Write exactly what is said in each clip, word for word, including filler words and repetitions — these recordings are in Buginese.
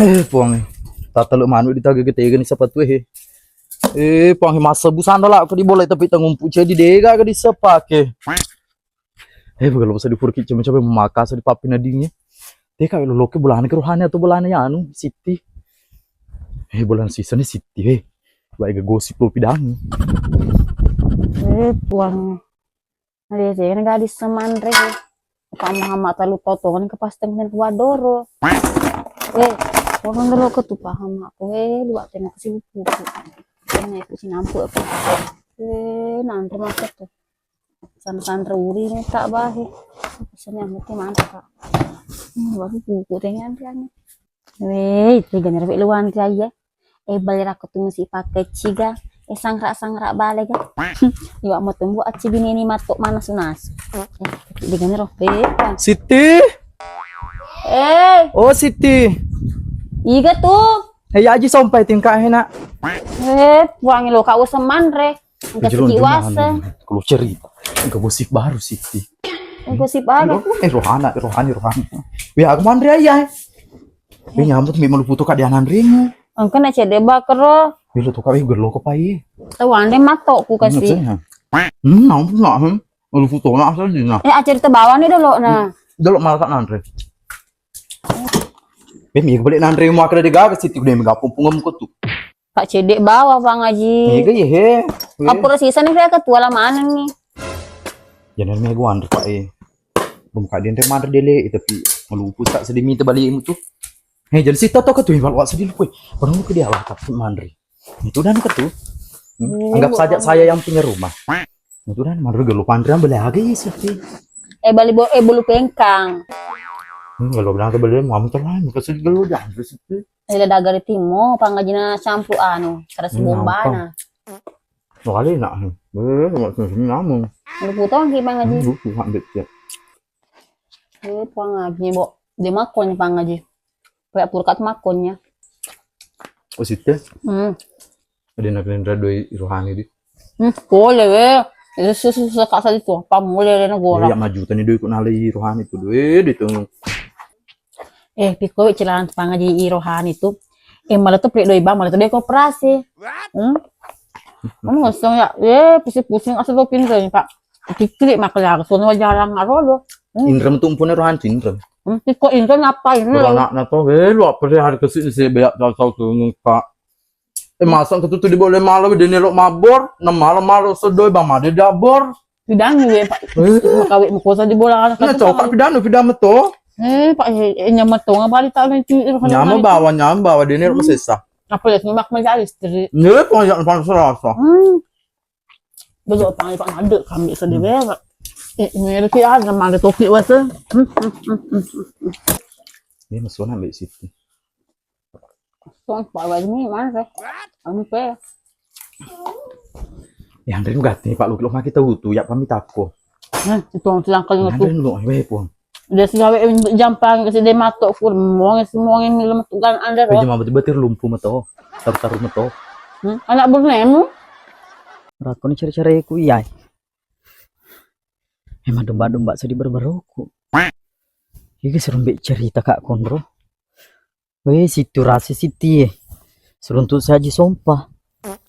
Eh, Puang, eh. Tattale manu di tagege tegani sapatu, eh. Eh, Puang, eh, masa busana la ko di bola tapi tangumpu cedi dega ga disepake. Eh, bukan lupa di purki cuma coba makasa di papi nadingnya. Teka lo loke bolana ke rohani atau bolana ya anu Siti. Eh, bolana sisa ni Siti, eh. Baik gosip lo pidangi. Eh, Puang. Nalesena gadis semanre. Pak Muhammad talu totong ke pas tengah wadoro. Eh, orang dulu ke tu paham aku. Eh, dua tengah ke sibuk buku. Tengah itu sinampu apa? Eh, nanti masuk tuh. Sanre-sanre uri ni tak bahe. Pesannya mesti mantap, Kak. Hmm, baru buku tengah nanti. Wei, tega nero luan ti aye. Eh, bali rakko tu musi pake ciga. Eh, sangra-sangra bale ga. Iwa mo tumbu acci bineni matok mana sunas. Eh, dega nero. Eh, Puang. Siti. Eh. Oh, Siti. Iga tu. Eh, ya aji sompai tingkah enak. Eh, Puang lo kau semanre. Engka siki waseng. Kalau cerita, engka gosip baru Siti. Gosip aga? Eh, rohana, rohani, rohani. Wih, aku manre ayah. Wih, nyambut mi malu putu kak dia nanremu. Engka na cede bakero. Wih, lo tuh kak, wih, gelo ko pai. Tahu ande matok ku kasih. Hmm, nampun nak, hmm. Malu putu nak asal dina. Eh, acerita bawah ni dulu nah. Dulu malah tak nanre. Eh, mi balik nanremu aku dari gaga Siti udah mega pumpung kamu tuh. Pak cedek bawa Pang Aji. Mega ye he. Kapura sisa ni saya ketua lah maneng ni. Jangan megu anre Pak e. Belum kak dia manre dele tapi malu putak sedih minta balik itu. Eh, jadi si Toto ketua iwal wak sedih lu kue. Orang lu ke dia lah tapi manre. Itu dan ketua. Anggap saja saya yang punya rumah. Itu dan manre gelo panre beli lagi Siti. Eh bali bo eh bulu pengkang. Hmm, gelo bilang ke beli mau muter lah, kasih gelo dan Siti. Ila dagari timmo, Pang Aji na campu anu, terus bombana. Wale nak. Eh, sama sini namu. Lu putong ki Pang Aji. Lu tuh ambil ya. Eh, Pang Aji, bo. Dia makon Pang Aji. Kayak purkat makonnya. Oh, situ. Hmm. Ada nak nendra doi rohani di. Hmm, boleh we. Itu susah kak tadi tuh. Apa mulai ada negara. Ya maju tani doi ku nalai rohani tuh doi di tuh. Eh, piko celana Pang Aji i rohani tu. Eh, malah tu prik doi bang, malah tu doi koperasi. Hmm? Kamu ngosong ya, eh, pusing-pusing asal lo pinter nih, Pak. Kiklik makanya, sono jarang aro lo. Hmm. Indra metu umpune rohan tu Indra. Hmm, piko Indra ngapa ini? Anak na to, eh, lu apa dia hari kesini saya banyak tahu tahu tu muka. Eh, masa ketutu di boleh malam dia nelok mabor, na malam malam sedoi bang made dabor. Pidang ni we Pak. Kawik mukosa di bola. Nah, cokak pidang, pidang meto. Eh, Pak, eh, eh, nyaman to ngapa di tak lucu. Nyama bawa, nyama bawa dia ni rumah sesa. Apa ya semak meja istri. Ni pun yang panas rasa. Hmm. Betul Pak, Pak ngadek kami sedih berak. Eh, ini ada ada mana topi wasa. Hmm, hmm, hmm, hmm, hmm. Ini masuk nak ambil situ. Tuang pawa ini mana? Anu pe. Ya, Andri gati Pak lu kilo maki tahu tu ya pamit aku. Nah, itu tuang silang kali tu. Andri lu, eh, pun. Dia sudah we jampang ke sini matok kur monge semonge milu metukan Andri. Pe jema betul-betul lumpuh meto. Taruh-taruh meto. Hmm, anak bernemu. Rakon cara-cara ku iya. Emang domba-domba sedih berberoku. Iki serembe cerita kak konro. Weh, situ rasi siti. Seruntuk saji sompa.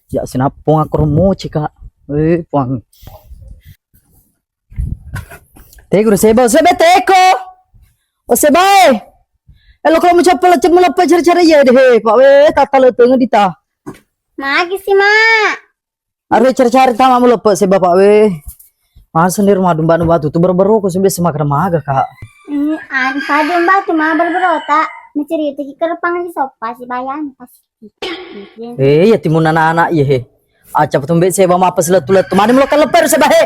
Ya senapong aku romoci kak. Weh, puang. Teko seba, seba teko. O seba e. Elo kalau mencapai lecet melepas cara-cara ya deh, Pak weh, tata leteng dita. Magi sih, Mak? Are cari-cari tama melepe se bapak we. Masa ni rumah dumba-dumba tu, tu berbero ko sembes semakan maga kak. Hmm, an tadi mbak tu mah berbero tak mencerita ki kerpang di sopa si bayang pas. Eh, ya timun anak-anak ye he. Aca petumbe seba mapes letu-letu. Mani melo keleper seba he.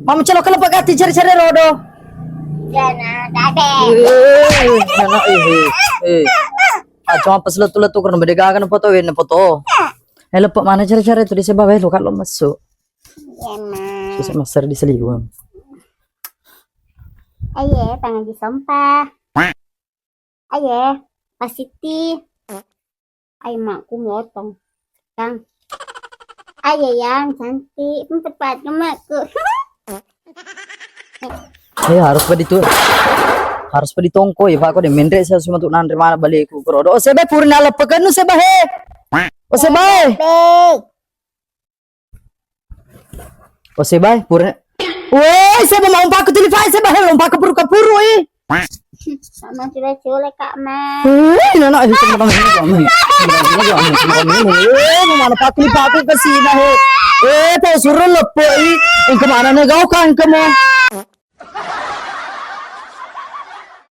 Mamu celo keleper kati cari-cari rodo. Jana dade. Eh, anak eh. Eh. Aca mapes letu-letu karena beda gagan foto wena foto. Eh, lepe mana cari-cari tu di seba we lo kak lo mesu. Iya, Ma. Susah master di seliwang. Aye, pangaji sompa. Aye, pasiti. Aye, makku motong. Kang. Aye, yang cantik. Tempat ke makku. Ayo, harus ke ditu. Harus pa ditongko ya, Pak, ko de' menre' saya cuma tu nanre mana baleku kerodo. Oh, seba purna leppekennu seba he. Oh, seba he. Oh, seba he, purna. Woi, seba mau paku tuli, Pak, seba he, mau paku puru kapuru, eh. Sama sudah cule, Kak, Ma. Eh, nana, eh, sama kamu, sama kamu. Eh, mana paku tuli paku ke sini, he. Eh, tau suruh leppe, eh. Yang kemana nih kau kan kamu?